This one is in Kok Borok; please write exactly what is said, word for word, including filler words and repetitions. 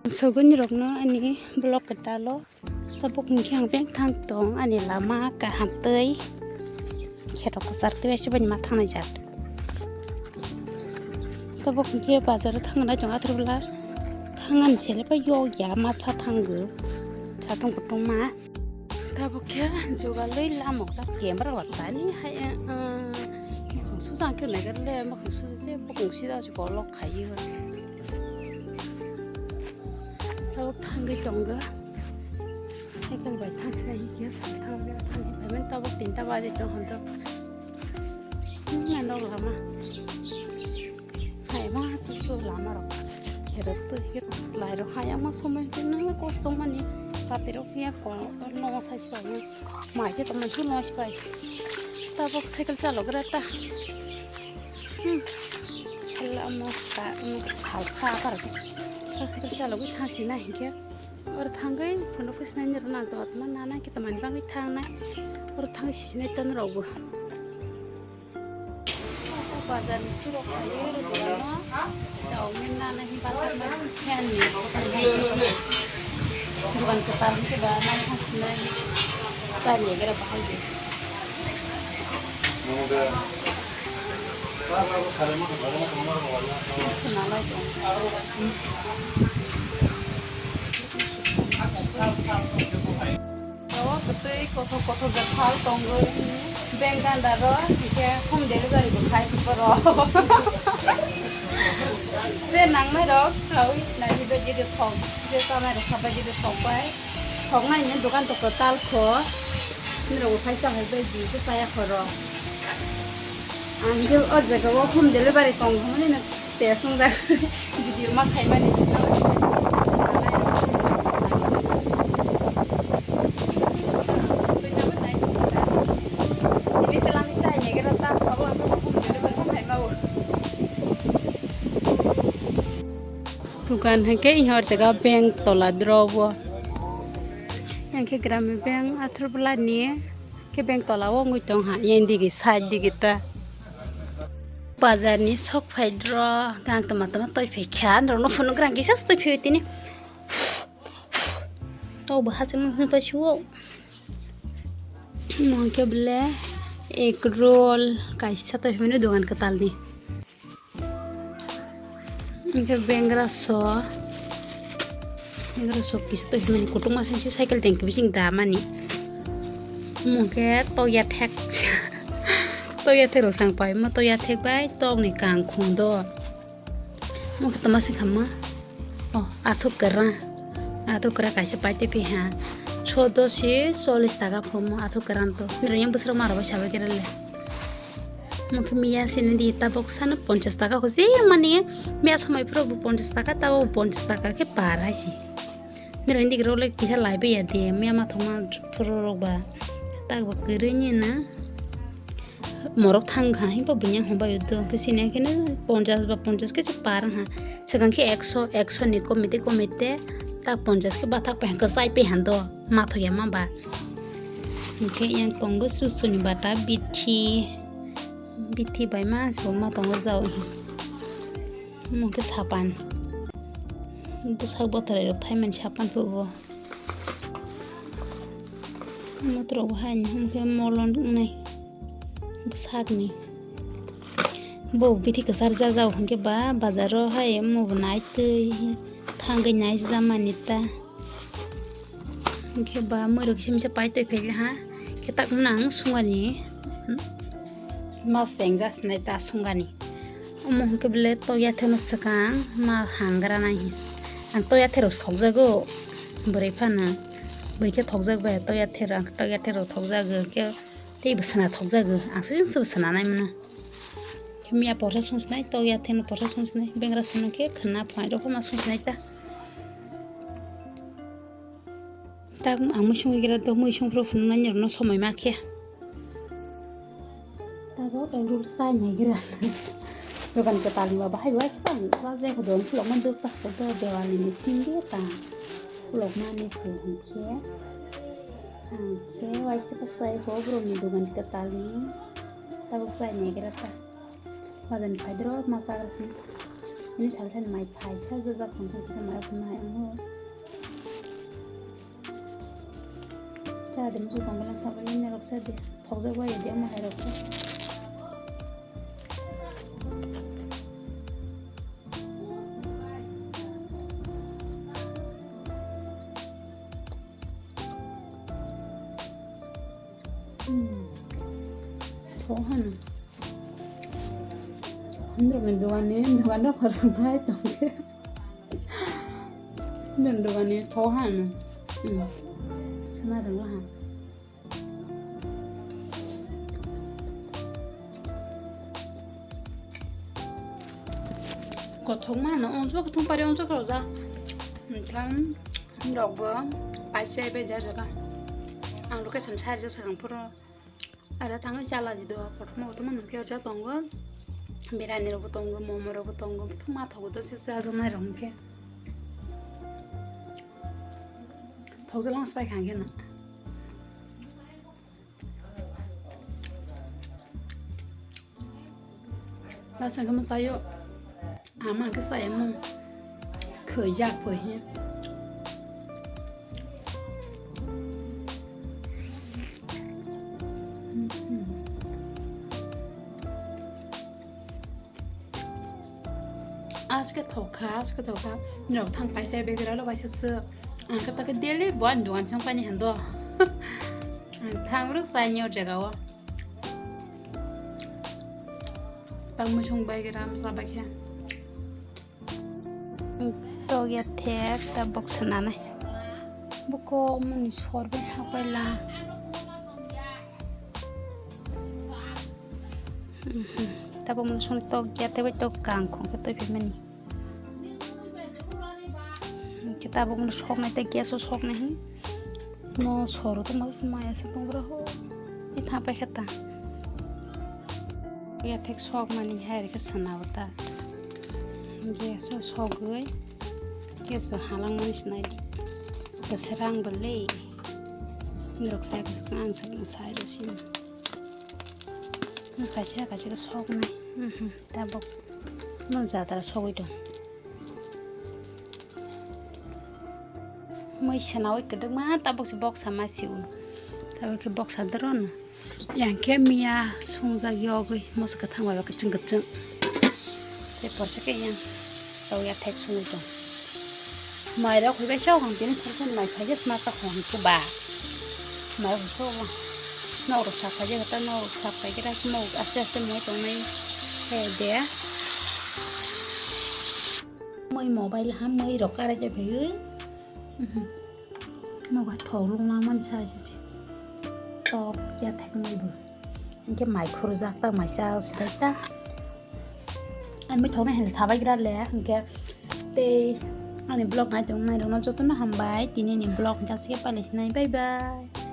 Sogwini rokno ani vlog kwtal o. Tabuk hinkhe ang beng thang tong ani lama kaham tei kheto kwchar tei bai se bai ma thangnai jat. Tabuk hinkhe bazar o thangna tong athar bwla thangani sele bai yok ya ma tha thango satung kutung ma. Tabuk khe jugalwi lamok jak camera rok tani hai, eh, eh, mokhang suja khe naigar le mokhang suja se bokong sida se kolok khai. Tabuk thangwi tongo. Cycle bai thangsinai hinkhe sal thangwi thangwi phaimani tabuk tinta baji tong hwntok. Hmm, nok lama. Hai ma chuchu lama rok. Kherok twi khe lai rok hayang ma somoi hwnkhe nang kosto mani. Pati rok ya ko no sai phaimani. Mai khe tongmani hwnwi no sipai. Tabuk cycle chalogra ta. Hmm. Hala amo ta, amo sal ta par. Ta cycle chalogwi thangsinai hinkhe. Oro thangwi phunuk phisnai ni rwna dot ma nana khe tamani bagwi thangnai. Oro thangwi sisinai ta norok bo. Bazar ni phurok khaio rwdwano. Chowmin nana hin bazar ni phan ni. Dukan kwtal hwnkhe ba nana sinai. Chani gara bahai de. Swnalai tong. Oro kwtwi kothok kothok de phal tongwi beng ganda ro hwnkhe home delivery bo khai borok. Je nangnai rok sawi nai hibai jede thok je chanai rok sabai jede thok bai thok nai ni dokan to kwtal kho nirok bo phai sa hai bai di se saya khoro. Ang je o jaga o home delivery tong hwnwi no. Te swngjak video ma khaimani sino. Ini telang isa ini kira tak apa apa aku mau deliver khai mau. Dukan hake ihor jaga bank tola drobo. Yang ke Gramin Bank athar belani. Khe bank tola o wngwi tong ha, yang digi side digi ta. Bazar ni sok phai dro, gang tama tama toi phai kha, norok no phunuk rang kisa toi phai tini. Tau bo hachal nung pai suo. Mong khe bele egg roll kaisa toi phai mani dogan kwtal ni. Hingke bengra so, bengra so kisa to himani kutung ma singsi cycle tengke bising da mani. Mungke tokya thek, tokya thek rok sang pai mo tokya thek bai tokni kangkhung do. Mungke toma sing khamma. Oh, athuk kera, athuk kera kaisa pai te piha. Chodo si cholis taka phomo athuk kera to. Nirayang bwswrok maro bai sabai kera le. Mungke miya sini di tabok sano ponchas taka hosi mani miya somoi phuru bo ponchas taka tabo ponchas taka khe par hai si. Nirok indik rok le kisa lai baiya de miya ma thoma phuru rok ba tak ba kwrwi ni na morok thang kha himba bunya hong bai do khe sini khe ponchas ba ponchas khe par ha swkang khe ekso ekso ni komite komite tak ponchas khe bathak pai ha kwchai pai ha do ma thoya ma ba. Hingke yang tongo susuni bata bithi. Bithi bai ma siboma tongo jao hi. Omo khe sapan. Bwsak bwthwrai rok thaimani sapan phubo. Motorok bo hai hwn khe molon wngnai bwsakni. Bo bithi kwchar jajao hwn khe ba bazaro hai omo bo nai twi thangwi nai jamani ta. Hingke ba mui rok kisa misa pai toi phaile ha. Khe tak nang sungani. Ma sengjak sinai ta sungani. Omo hingke bele tokya theno swkang ma hangra nai. Ang tokya thero sokjago. Bwrwi phano. Bwrwi khe thokjak bai tokya thero ang tokya thero thokjago. Khe tei bwsana thokjago. Ang se se bwsana nai mano. Khe miya porsa sung sinai tokya theno porsa sung sinai. Bengra sung khe khna phai rok ma sung sinai ta. Tak ang mui sungwi gira do mui sungphru phunuknani rokno somoi ma khe. Tabok egg roll chai nai gira. Dogan kwtal ni ba bahai bai se bang ba je hodon khulok man duk ta do Diwali ni singde ta khulok mani khu hwnkhe. Ang khe waisa bwsai bo borokni dogan kwtal ni tabok chai nai gira ta. Bazar ni phai doro ma chagra sini. Ani sal sal mai phai sa jajak khon khon kisa mai khon hai ang. Musu tong bela sabai ni rok sa de. Thokjak bai de mo hai rok. Hmm. Thok hano. Nokni dogan ni, dogan rok phar nai tong khe. Nokni dogan ni thok hano. Hmm. Sana rang ha. Kothok ma no, onso kothok pare, onso khoro ja. Thang rok bo paisa ebe ja jaga. Ang location share ja sakang phoro. Ada tangwi chala di do, kothoma kothoma nungke orja tongo. Birani rokbo tongo, momo rokbo tongo, thuma thogo do se chajaknai rok hwnkhe. Thokjala ang spai kha hwnkhe no. Lasa khe mwchaio. Ama khe chaya mung khwijak pho hi. Aske thokha, aske thokha. Nok thang paisa begra lo paisa se. Ang khe ta khe daily bo ani dogan song pani hando. Ang thang ruk sai nyor jaga o. Tang musung bai gram sa bai khe. Tok ya thek ta bok sananai. Boko muni sor bai hapai la. Mhm. Tabok muni sor tok ya thek bai tok kang khong khe toi phi mani. Hwnkhe tabuk no soknai tei gas o soknai hin. No soro tongma se maya se tongra ho. I tha pai khe ta. Ya thek sokmani hai rikhe sana o ta. Gas o sogwi. Gas bo halangmani sinai di. Gas rang bo le. Nirok sai khe ang sai sai ro sino. Kaisa kaisa khe soknai. Mhm, tabuk. No jadra sogwi tong. Mui sanawi kwdwkma tabuk se boksa ma sio. Tabuk khe boksa doro no. Yang khe miya sungjak yogwi moso kwthang bai khe chwng kwchwng. Tei porsa khe yang tau ya thek sungwi tong. Mai rok hoi bai sok hong tini sal khe mai phai khe sma sak hong khe ba. Mai rok hoi sok. Nok rok sak phai khe ta nok rok sak phai khe ta nok aste aste mai tong nai se de. Moi mobile ha moi rok karai de phai. Mhm. Mobile thok rok ma man sa se se. Tok ya thek mai bo. Hingke mai phuru jak ta mai chal se ta. Ani thok nai hel sabai gra le hingke tei ani vlog nai tong nai rok no joto no hambai tini ni vlog hingke asike pai lai sinai bye bye.